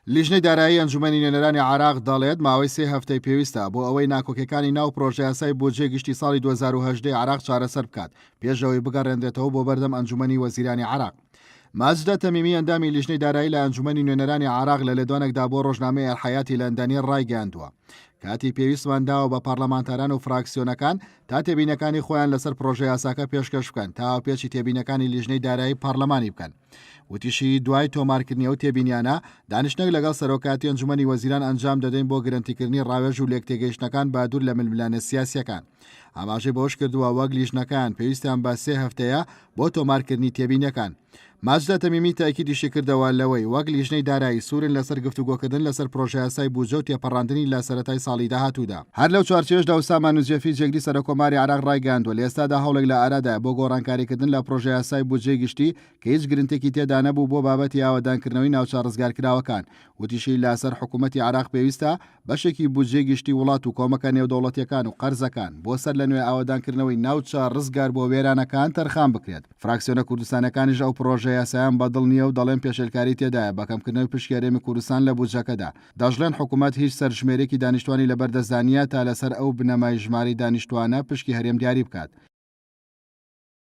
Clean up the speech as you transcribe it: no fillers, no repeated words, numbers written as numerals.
لیژنەی دارایی ئەنجومەنی نوێنەرانی عێراق دەڵێت، ماوەی سێ هەفتەی پێویستە بۆ ئەوەی ناکۆکیەکانی ناو پرۆژەیاسای بودجەی گشتی ساڵی 2018 عێراق چارەسەر بکات پێش ئەوەی بگەڕێنرێتەوە بۆ بەردەم ئەنجومەنی وەزیرانی عێراق. ماجدە تەمیمی ئەندامی لیژنەی دارایی لە ئەنجومەنی نوێنەرانی عێراق لە لێدوانێکدا بۆ ڕۆژنامەی ئەلحەیاتی لەندەنی ڕایگەیاندووە کاتی پێویستمان داوە بە پەڕلەمانتاران و فراکسیۆنەکان تا تێبینەکانی خۆیان لەسەر پرۆژەیاساکە پێشکەش بکەن تا هاوپێچی تێبینەکانی لیژنەی دارایی پەڕلەمانی بکەن. وتیشی، دوای تۆمارکردنی ئەو تێبینیانە، دانیشتنێک لەگەڵ سەرۆکایەتی ئەنجومەنی وەزیران ئەنجام دەدەین بۆ گرەنتیکردنی ڕاوێژ و لێکتێگەیشتنەکان بە دوور لە ململانێ سیاسییەکان. ئاماژەی بەوەشکردووە، وەک لیژنەکەیان پێویستیان بە سێ هەفتەیە بۆ تۆمارکردنی تێبینیەکان. ماجدە تەمیمی تەئکیدیشی کردەوە لەوەی وەک لیژنەی دارایی سوورن لەسەر گفتوگۆکردن لەسەر پرۆژەیاسای بودجە و تێپەڕاندنی لە سەرەتای ساڵی داهاتوودا. هەر لەو چوارچێوەشدا ئوسامە نوجێفی جێگری سەرۆککۆماری عێراق ڕایگەیاندووە، لە ئێستادا هەوڵێک لە ئارادایە بۆ گۆڕانکاریکردن لە پرۆژەیاسای بودجەی گشتی کە هیچ گرنتێکی تێدا نەبوو بۆ بابەتی ئاوەدانکردنەوەی ناوچە ڕزگارکراوەکان. وتیشی، لەسەر حکوومەتی عێراق پێویستە بەشێکی بودجەی گشتی وڵات و کۆمەکە نێودەوڵەتییەکان و قەرزەکان بۆ سەرلەنوێ ئاوەدانکردنەوەی ناوچە ڕزگاربووە وێرانەکان تەرخان بکرێت. فراکسیۆنە کوردستانیەکانیش ئەو پڕۆژە یاسایان بە دڵ نییە و دەڵێن پێشێلکاری تێدایە بە کەمکردنەوەی پشکی هەرێمی کوردستان لە بودجەکەدا. دەشڵێن حکومەت هیچ سەرژمێریەکی دانیشتوانی لەبەردەستدا نییە تا لەسەر ئەو بنەمای ژمارەی دانیشتوانە پشکی هەرێم دیاری بکات.